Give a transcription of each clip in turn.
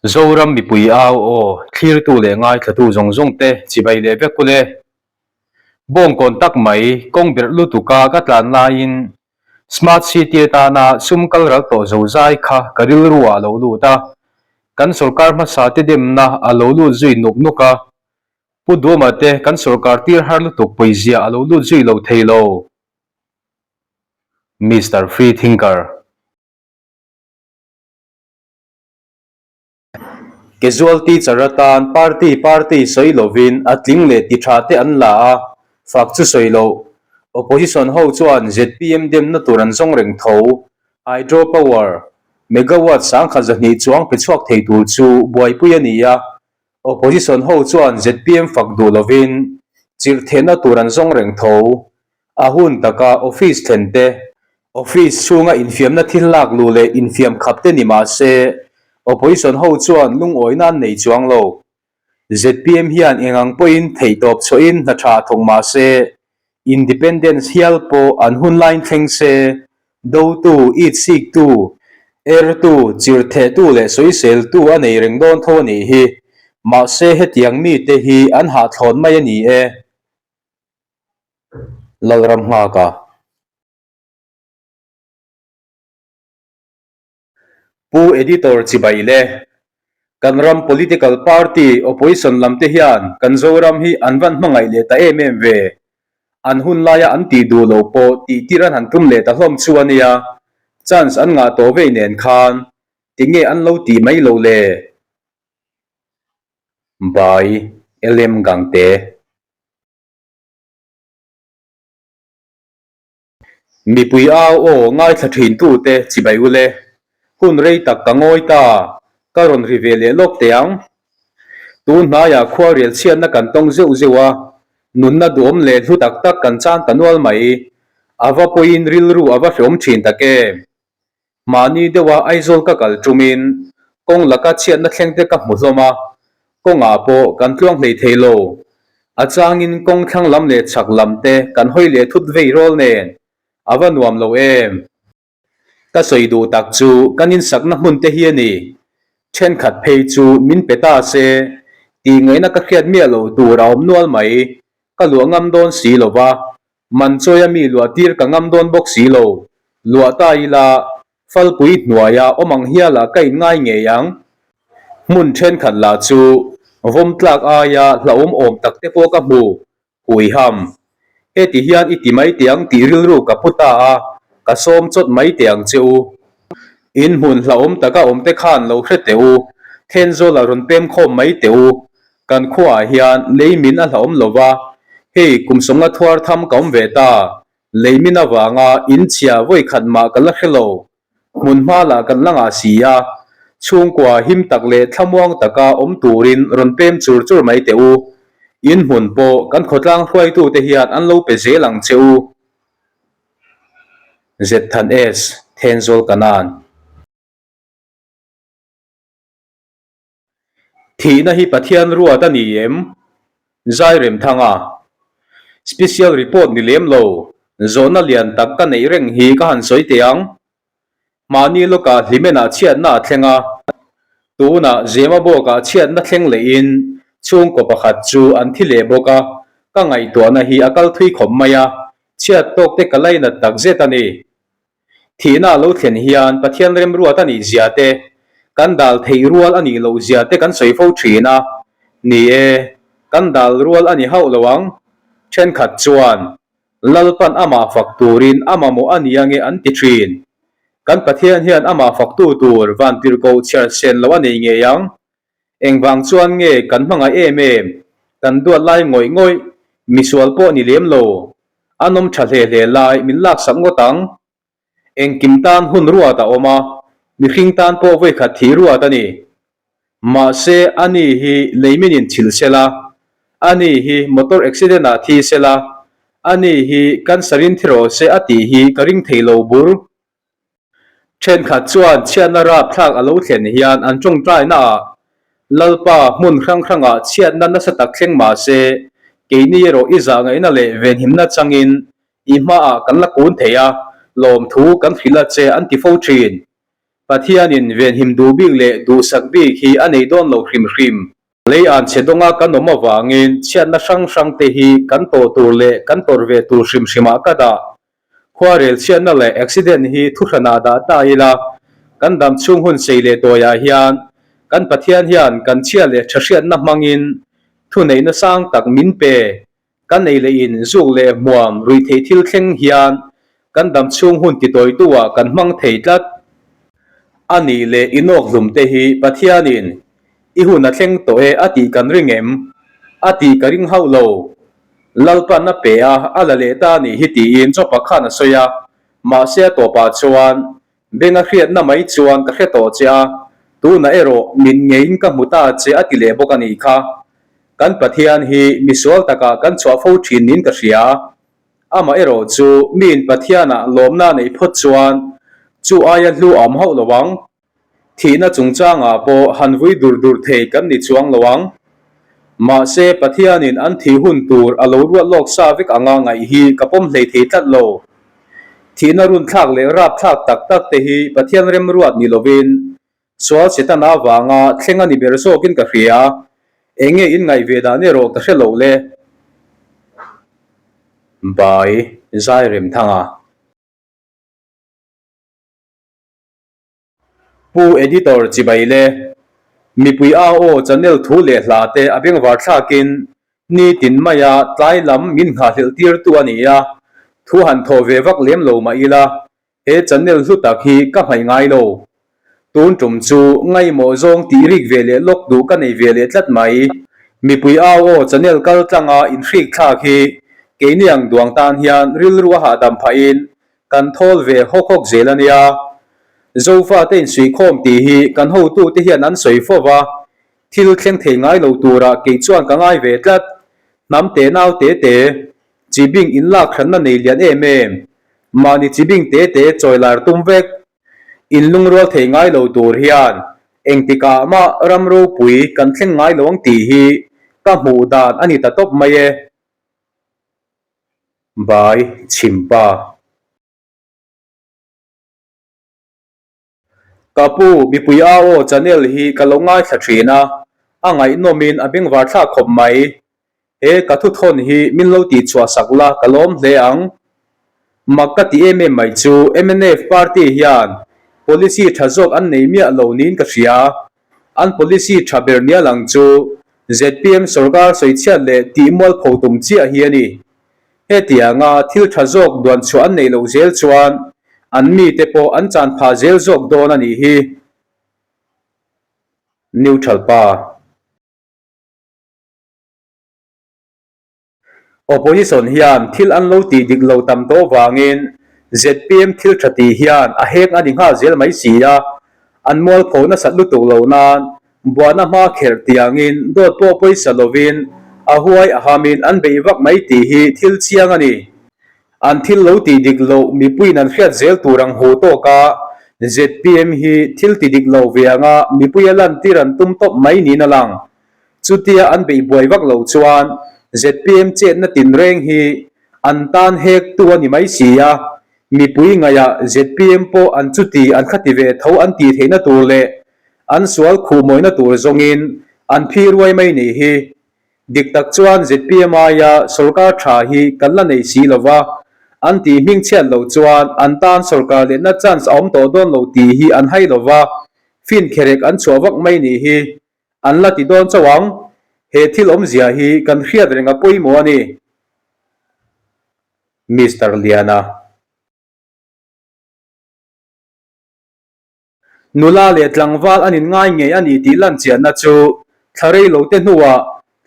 Zoram mipui au aw thlirtu leh ngaithlatu zawng zawng te chibai leh vek ule. Bawngkawn tak mai kawng berh lutuka ka tlan laiin Smart City atana sum kal ral tawh zo zai kha ka rilru ah a lo lut a, kan sorkar hmasa te demna a lo lut zui nuk nuk a, Pu Duama te kan sorkar tir har lutuk pawizia a lo lut zui lo thei lo. Mister Free Thinker. Casual teacher atan party party sawi lovin a tling leh ti tha te an la a, fak chu sawi loh. Opposition ho chuan zpm demna tur an zawng reng tho. Hydro power, megawatt 1200 chuang pe chhuak thei tur chu buaipui a ni a, opposition ho chuan zpm fak duh lovin chirh thehna tur an zawng reng tho. A hun taka office thlen te, office chhunga infiamna thil lak luh leh infiam khap te ni mah se, opposition ho chuan lungawina an nei chuang lo. Zpm hian eng ang pawhin theihtawp chhuahin hna tha thawk mah se, independence hial pawh an hun laiin thleng se, dotu, itsiktu, ertu, chirhthehtu leh sawiseltu a nei reng dawn tho a nih hi. Mahse hetiang mite hi an hahthlawn mai a ni e. Lalram nghak a. Pu Editor chibai le. Kan ram political party opposition lam te hian kan Zoram hi an van hmangaih leh ta em em ve. An hun laia an tih duh loh pawh tih tir an han tum leh ta hlawm chu a nia. Chance an ngah tawh vei nen khan tinge an lo tih mai loh le? By LM Gangte. Mipui au aw ngaithla thin tute chibai ule, hun rei tak ka ngawi ta, ka rawn ri ve leh lawk teh ang. Tun hnaiah khua rial chhiatna kan tawng zeuh zeuh a, nunna duhawm leh hlu tak tak kan chan ta nual mai. A va pawiin rilru a va hreawm thin tak em? Mahni deuha Aizawl ka kal tumin kawng laka chhiatna thleng te ka hmu hlawm a, kawngah pawh kan tluang hlei thei lo. A changin kawng thlang lam leh chhak lam te kan hawi leh thut vei rawl nen a va nuam lo em. Ka sawi duh tak chu kan insakna hmun te hi a ni. Thenkhat phei chu min pe ta se tih ngaihna ka hriat miah lo tur a awm nual mai. Ka luah ngam dawn si lo va, Man chawia mi luah tir ka ngam dawn bawk si lo. Luah ta ila, Falpui hnuaia awm ang hialah ka inngai ngei ang. Hmun thenkhat lah chu vawm tlak aia hlauhawm awm tak te pawh ka hmu, Huiham. Heti hian i ti mai teh ang tih rilru ka pu ta a, ka sawm chawt mai teh ang che u. In hmun hlauhawm taka awm te khan lo hre teh u, Thenzawl a rawn pem khawm mai teh u. Kan khuaah hian lei min a hlauhawm lo va, hei kum sawmnga thuar tham ka awm ve ta, lei min avanga in chhia vawi khat mah ka la hre lo, hmun hma lah kan la ngah si a, chhungkua him tak leh thlamuang taka awm turin rawn pem chur chur mai teh u, in hmun pawh kan khawtlang hruaitute hian an lo pe zel ang che u. Zethan S, Thenzawl Kanan. Thihna hi Pathian ruat a ni em? Zairemthanga, Special report ni lem lo, zawhna lian tak ka neih reng hi ka han sawi teh ang. Mahni lawkah hlimenah chhiatna a thleng a, tunah Zema bawkah chhiatna thleng lehin chhungkaw pakhat chu an thi leh bawk a, ka ngaihtuahna hi a kal thui khawp mai a, chhiat tawk te ka lainat takzet a ni. Thihna a lo thlen hian Pathian remruat a nih zia te, kan dal theih rual a nih loh zia te kan sawi fo thin a. Ni e, kan dal rual a ni hauh lo ang. Thenkhat chuan, Lalpan amah fak turin a mamawh a ni ange an ti thin. Kan Pathian hian amah faktu tur vantirhkoh chhiar sen loh a nei ngei ang. Engvang chuan nge kan hmangaih em em, kan duat lai ngawih ngawih, misual pawh ni lem lo, a nawm tha hle hle lai min laksak ngawt ang. Engkim tan hun ruat a awm a, mihring tan pawh vawikhat thih ruat a ni. Mahse, ani hi leimin in chhilh sela, ani hi motor accident ah thi sela, ani hi cancer in thi rawh se a tih hi ka ring thei lo bur. Thenkhat chuan chhiatna rapthlak a lo thlen hian an tawngtainaah Lalpa hmun hrang hrangah chhiatna nasa tak thleng mah se, keini erawh i zah ngaihna leh venhimna changin i hmaah kan la kun thei a, lawmthu kan hrilh a che an ti fo thin. Pathianin venhim duh bik leh duhsak bik hi a nei dawn lo hrim hrim. Lei an chhe dawnga kan awm avangin chhiatna hrang hrang te hi kan tawh tur leh kan tawrh ve tur hrim hrimah ka dah. Khuarel chhiatna leh accident hi thuhranah dah ta ila, kan dam chhung hun sei leh tawiah hian kan Pathian hian kan chhia leh tha hriatna hmangin thuneihna sang tak min pe. Kan ei leh in zuk leh hmuam ruih theih thil thleng hian kan dam chhung hun titawitu ah kan hmang thei tlat. A nih leh inawk hlum te hi Pathianin i hun a thleng tawh e a tih kan ring em? A tih ka ring hauh lo. Lalpan a pe a, a la leh ta nih hi tiin Job-a khan a sawi a, mahse a tawpah chuan Benga hriatna mai chuan ka hre tawh che a, tunah erawh min ngeiin ka hmu ta che a ti leh bawk a nih kha. Kan Pathian hi misual takah kan chhuah fo thin niin ka hria. Amah erawh chu miin Pathianah lawmna a neih phawt chuan chu aia hlu a awm hauh lo ang. Thihna chungchangah pawh han vui dur dur thei kan ni chuang lo ang. Mahse, Pathianin an thih hun tur a lo ruat lawk sa vek anga ngaih hi ka pawm hlei thei tlat lo. Thihna runthlak leh rapthlak tak tak te hi Pathian remruat ni lovin sual Setana avanga thleng a ni ber zawkin ka hria. Eng nge in ngaih ve dan erawh ka hre lo le. Bai Zairemthanga. Pu Editor chibai le mipui a aw channel thu leh hla te a bengvar thlakin nitin maia tlai lam min nghahhlelh tirtu a ni a, thu han thawh ve vak lem lo mah ila he channel hlu tak hi ka hmaih ngai lo. Tun tum chu ngaihmawh zawng tih rik ve leh lawk duh ka nei ve leh tlat mai. Mipui au aw channel kal tlanga inhrik thlak hi keini ang duang tan hian rilru a hahdam phahin Kan thawl ve hawk hawk zel a nia. Zofate insuihkhawm tih hi kan hotute hian an sawi fo va, thil thleng thei ngai lo turah kei chuan ka ngai ve tlat. Hnam te nau te te, chibing inlak hranna nei lian em em, mahni chibing te te chawi lar tum vek, inlungrual thei ngai lo tur hian engtikah mah ram ropui kan thleng ngai lo ang tih hi ka hmuh dan a ni ta tawp mai e. Bai Chhimpa. Ka pu, mipui a aw channel hi ka lo ngaithla thin a, a ngaihnawmin a bengvar thlak khawp mai. He ka thuthawn hi min lo tihchhuah sak la ka lawm hle ang. Mak ka ti em em mai chu mnf party hian policy tha zawk an nei miah lo niin ka hria. An policy tha ber nia lang chu zpm sorkar sawichhiat leh tihmualpho tum chiah hi a ni. Hetianga thil tha zawk duan chhuah an nei loh zel chuan an mite pawh an chan phah zel zawk dawn a nih hi. Neutral pa. Opposition hian thil an lo tih dik lo tam tawh vangin zpm thil tha tih hian a hek a ni nghal zel mai si a, an mualpho nasat lutuk lo nan buahna hma kherh tiangin dawt pawh pawisa lovin a huai a hamin an beih vak mai tih hi thil chiang a ni. An thil lo tih dik loh mipuiin an hriat zel tur ang hu tawk a, zpm hi thil ti dik lo ve anga mipui a lantir an tum tawp mai niin a lang. Chutia an beih buai vak lo chuan zpm chetna tinreng hi an tan hektu a ni mai si a, mipui ngaihah zpm pawh an chuti an khati ve tho an tih theihna tur leh an sual khuhmawina tur zawngin an phi ruai mai nih hi. Dik tak chuan zpm aia sorkar tha hi kan la nei si lova, an tih hmingchhiat loh chuan an tan sorkar lehna chance a awm tawh dawn lo tih hi an hai lova, fin kherek an chhuah vak mai nih hi. An la ti dawn chauh ang. He thil awmzia hi kan hriat reng a pawimawh a ni. Mister Liana. Nula leh tlangval an inngai ngei a ni tih lan chianna chu thla rei lo te hnuah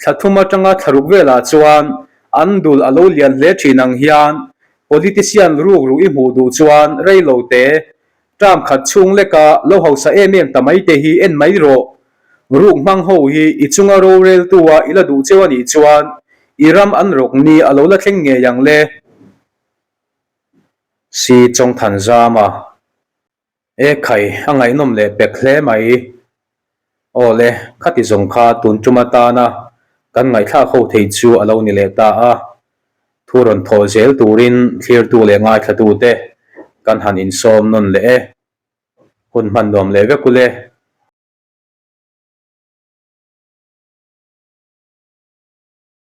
thla thum atanga thla ruk velah chuan an dul a lo lian hle thin ang hian politician ruk ruk i hmuh duh chuan rei lo te Term khat chhung leka lo hausa em em ta mai te hi en mai rawh. Ruk hmang ho hi i chunga roreltu a i la duh cheu a nih chuan i ram an rawk ni a lo la thleng ngei ang le. Si Chawngthan zam a. E khai, a ngaihnawm leh pek hle mai. Aw le, khati zawng kha tun tum atana kan ngaihthlak ho thei chu a lo ni leh ta a. Thu rawn thawh zel turin thlirtu leh ngaithlatute kan han insawm nawn leh e. Hun hman nuam leh vek ule.